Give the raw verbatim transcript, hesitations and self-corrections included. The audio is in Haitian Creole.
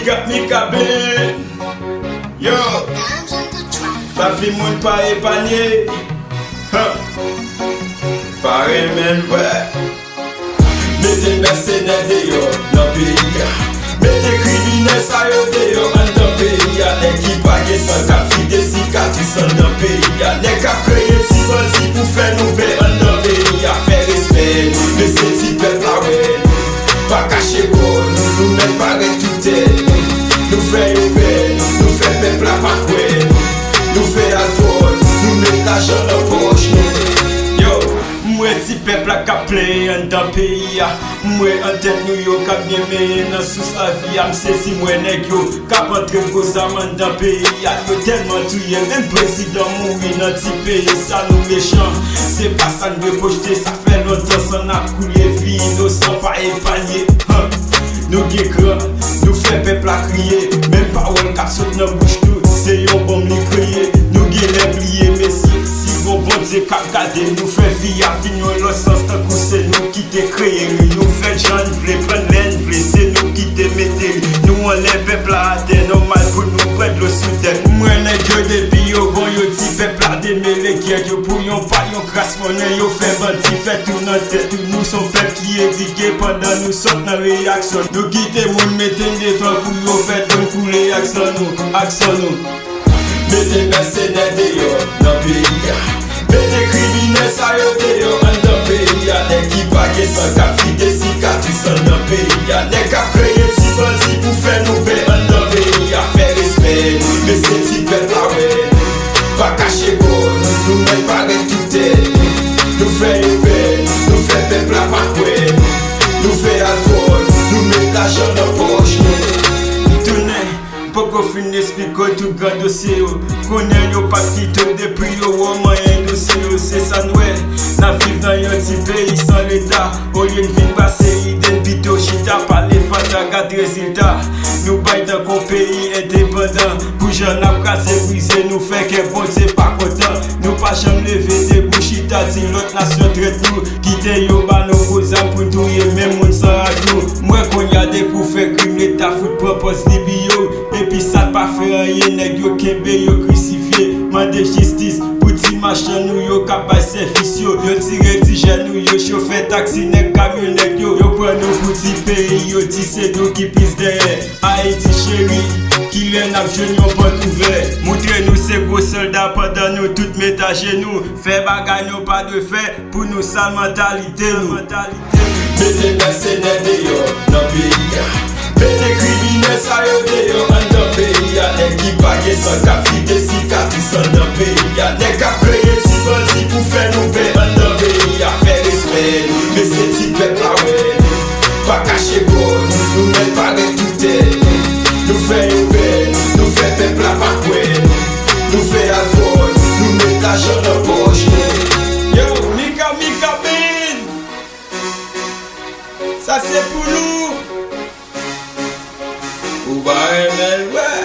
Got Mika Ben. Yo. Lavi moun pa epanye. Huh. Pa renmen l vre. Mete mèsenè deyò nan peyi a. Mete kriminèl sa yo deyò anndan peyi a. Nèg ki pa gen san k ap fide sikatris anndan peyi a. Nèg k ap kreye ti bandi pou fè nou pè anndan peyi a. Fè respè nou, mesye, ti pèp la wè nou. Pa kache kò nou, nou mèt parèt tou tèt nou. Nou fè yo pè nou, nou fè pèp la pa kwè nou. Nou fè alkòl, nou met lajan nan pòch nou. Yo, m wè ti pèp la k ap plenyen anndan peyi a. M wè antèt nou yo k ap gen menyen nan sous lavi a. M sezi, m wè nèg yo k ap antre gwo zam anndan peyi a. Yo tèlman touye, menm prezidan mouri nan ti peyi sa. Nou mechan, se pa sa n dwe pwojte. Sa fè lontan san n ap koule, vi inosan pa epanye. Huh. Nou gen kran, nou fè pèp la kriye. Menm pawòl k ap sot nan bouch nou, se yon bonm li kreye. Nou genlè bliye, mesye, si gon Bondye k ap gade nou, fè vi a vin yon lòt sans, tankou se nou ki te kreye li. Nou fè l jan n vle, pran l lè n vle, se nou ki te mete li. Nou anlè, pèp la atè, nòmal pou nou pran dlo sou tèt. M wè nèg yo depi yo bon, yo di pèp la demele, kyèt yo pou yon pa yon kras monnen, yo fè bandi fè tou nan tèt. Nou se yon pèp ki edike pandan nou sòt nan reyaksyon. Nou kite moun mete n devan pou yo fè dlo koule ak san nou, ak san nou. Mete mèsenè deyò nan peyi a. Mete kriminèl sa yo deyò anndan peyi a. Nèg ki pa gen san k ap fide sikatris anndan peyi a. Nèg k ap kreye ti bandi pou fè nou pè anndan peyi a. Fè respè nou, mesye, ti pèp la wè nou. Pa kache kò nou, nou mèt parèt tou tèt nou. Nou fè yo pè nou, nou fè pèp la pa kwè nou. Nou fè alkòl, nou met lajan nan pòch nou. Tounen. Poko fin esplike w tout gran dosye yo. Konnen yo pa t kite w depi yo wè w manyen dosye yo. Se sa n wè, n ap viv nan yon ti peyi san Leta. Olye n vin pase ide n, pito chita pale fatra, gad rezilta. Nou bay tankou yon peyi endepandan. Pou jan n ap kraze brize, nou fè kè Bondye pa kontan. Nou pa janm leve debout chita di lòt nasyon trèt nou. Kite yo ba nou gwo zam pou n touye menm moun san rad nou. M wè kounye a depi w fè krim, Leta fout pran pòz libi yo. Epi sa k pa fè anyen, nèg yo kenbe, yo krisifye. Mande jistis pou ti machann nou yo k ap bay sèvis yo. Yo tire ti jèn nou yo, chofè taksi, nèg kamyonèt yo. Yo pran nou pou ti peyi, yo di se nou ki plis dèyè. Ayiti cheri, kilè n ap jwenn yon pòt ouvè? Moutre nou se gwo sòlda pandan nou tout met ajenou. Fè bagay nou pa dwe fè pou nou sal mantalite nou. Mete mèsenè deyò nan peyi a. Mete kriminèl sa yo deyò anndan peyi a. Nèg ki pa gen san k ap fide sikatris anndan peyi a. Nèg k ap kreye ti bandi pou fè nou pè anndan peyi a. Fè respè nou, mesye, ti pèp la wè nou. Pa kache kò nou, nou mèt parèt tou tèt nou. Nou fè yo pè nou, nou fè pèp la pa kwè nou. Nou fè alkòl, nou met lajan nan pòch nou. Yo, Mika, Mika Ben! Sa se pou nou. Ou pa renmen l, wè.